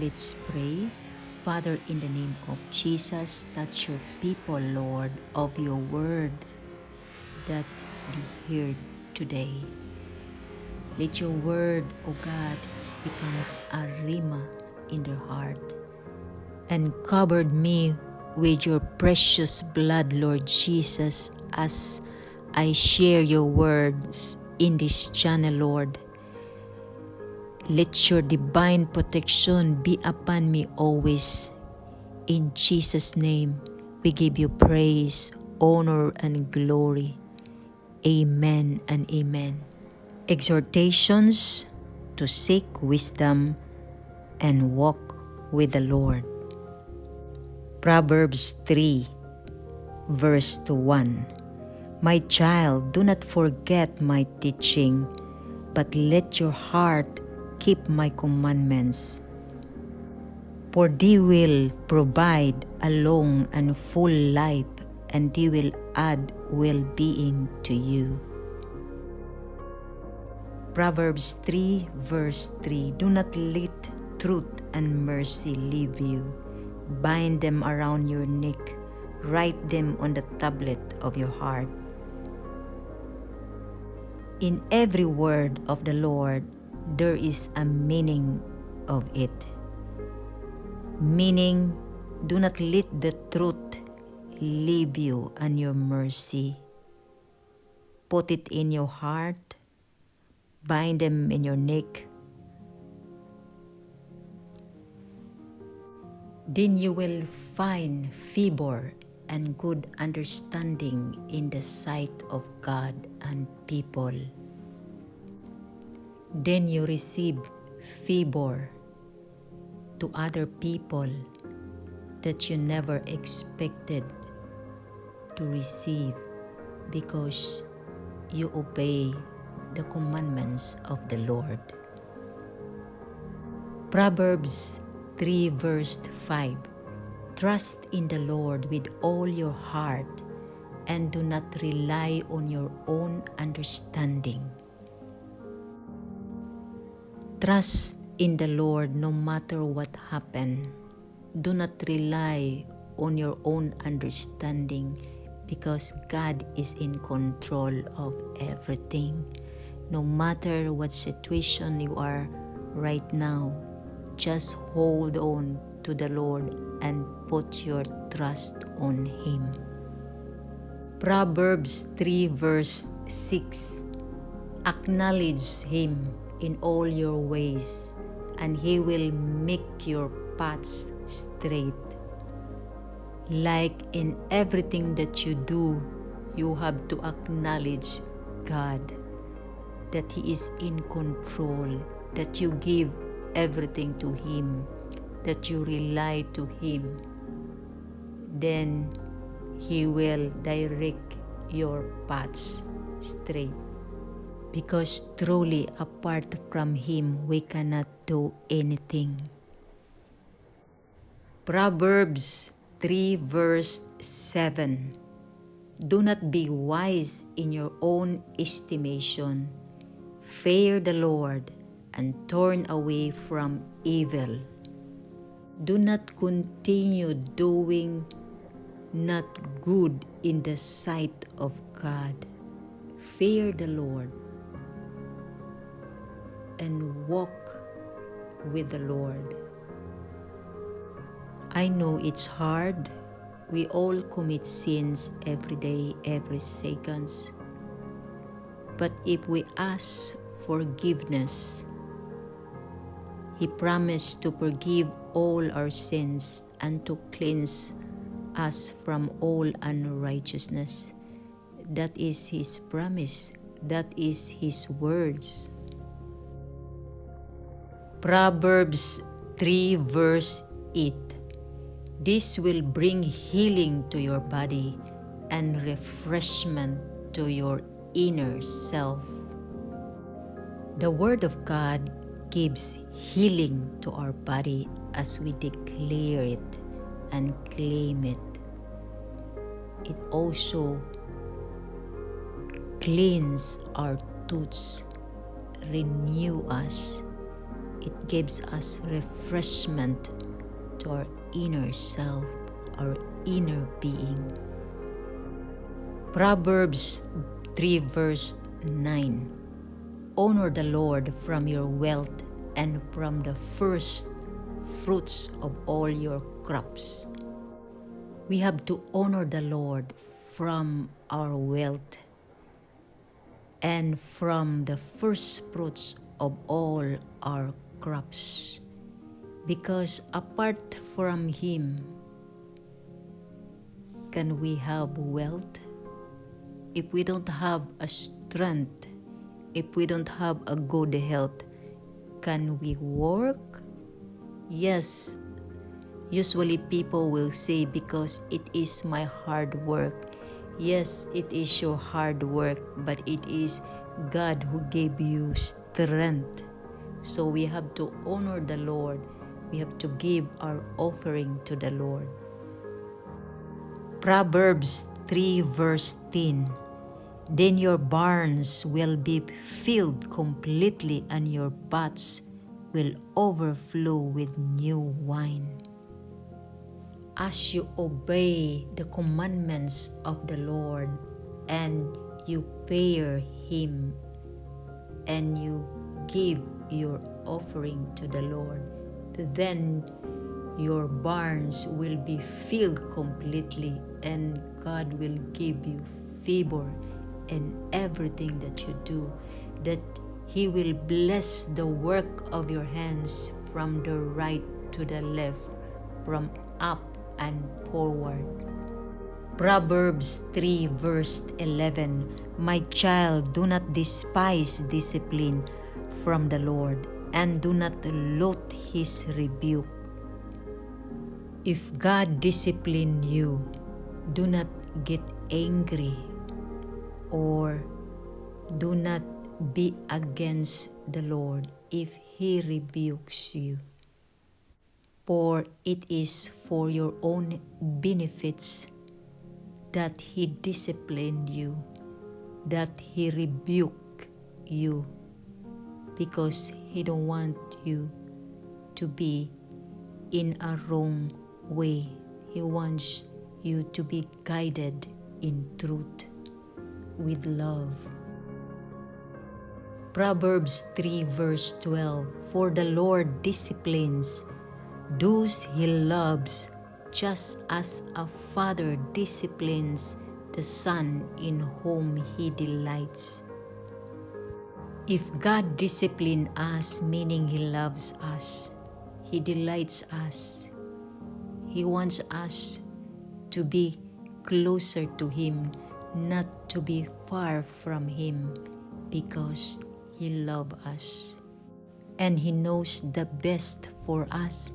Let's pray. Father, in the name of Jesus, touch your people, Lord, of your word that they heard today. Let your word, O God, becomes a rhema in their heart and covered me with your precious blood, Lord Jesus, as I share your words in this channel, Lord. Let your divine protection be upon me always. In Jesus' name, we give you praise, honor, and glory. Amen and amen. Exhortations to seek wisdom and walk with the Lord. Proverbs 3, verse 1. My child, do not forget my teaching, but let your heart keep my commandments. For they will provide a long and full life, and they will add well-being to you. Proverbs 3, verse 3. Do not let truth and mercy leave you. Bind them around your neck. Write them on the tablet of your heart. In every word of the Lord, there is a meaning of it. Meaning, do not let the truth leave you and your mercy. Put it in your heart. Bind them in your neck. Then you will find favor and good understanding in the sight of God and people. Then you receive favor to other people that you never expected to receive because you obey the commandments of the Lord. Proverbs 3 verse 5. Trust in the Lord with all your heart and do not rely on your own understanding. Trust in the Lord no matter what happens. Do not rely on your own understanding because God is in control of everything. No matter what situation you are right now, just hold on to the Lord and put your trust on Him. Proverbs 3 verse 6. Acknowledge Him in all your ways, and He will make your paths straight. Like in everything that you do, you have to acknowledge God, that He is in control, that you give everything to Him, that you rely to Him. Then He will direct your paths straight. Because truly, apart from Him, we cannot do anything. Proverbs 3 verse 7. Do not be wise in your own estimation. Fear the Lord and turn away from evil. Do not continue doing not good in the sight of God. Fear the Lord and walk with the Lord. I know it's hard. We all commit sins every day, every second. But if we ask forgiveness, He promised to forgive all our sins and to cleanse us from all unrighteousness. That is His promise. That is His words. Proverbs 3 verse 8. This will bring healing to your body and refreshment to your inner self. The Word of God gives healing to our body as we declare it and claim it. It also cleans our thoughts, renew us It gives us refreshment to our inner self, our inner being. Proverbs 3 verse 9. Honor the Lord from your wealth and from the first fruits of all your crops. We have to honor the Lord from our wealth and from the first fruits of all our crops. Because apart from Him, can we have wealth? If we don't have a strength, if we don't have a good health, can we work? Yes, usually people will say, because it is my hard work. Yes, it is your hard work, but it is God who gave you strength. So we have to honor the Lord. We have to give our offering to the Lord. Proverbs 3 verse 10. Then your barns will be filled completely and your vats will overflow with new wine. As you obey the commandments of the Lord and you fear Him and you give your offering to the Lord, then your barns will be filled completely and God will give you favor in everything that you do, that He will bless the work of your hands from the right to the left, from up and forward. Proverbs 3 verse 11. My child, do not despise discipline from the Lord, and do not loathe His rebuke. If God discipline you, do not get angry or do not be against the Lord if He rebukes you. For it is for your own benefits that He disciplined you, that He rebuked you, because He don't want you to be in a wrong way. He wants you to be guided in truth with love. Proverbs 3 verse 12. For the Lord disciplines those He loves, just as a father disciplines the son in whom he delights. If God disciplines us, meaning He loves us, He delights us, He wants us to be closer to Him, not to be far from Him, because He loves us. And He knows the best for us.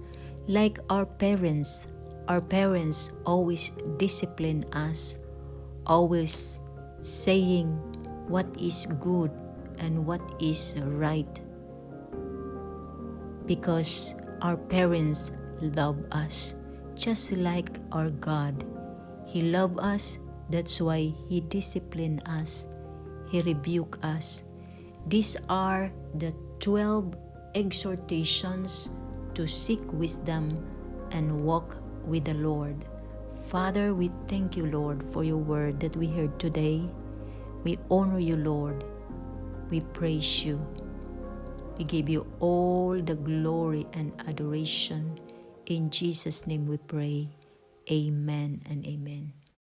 Like our parents always discipline us, always saying what is good and what is right. Because our parents love us, just like our God. He loves us, that's why He disciplines us, He rebukes us. These are the 12 exhortations to seek wisdom and walk with the Lord. Father, we thank you, Lord, for your word that we heard today. We honor you, Lord. We praise you. We give you all the glory and adoration. In Jesus' name we pray. Amen and amen.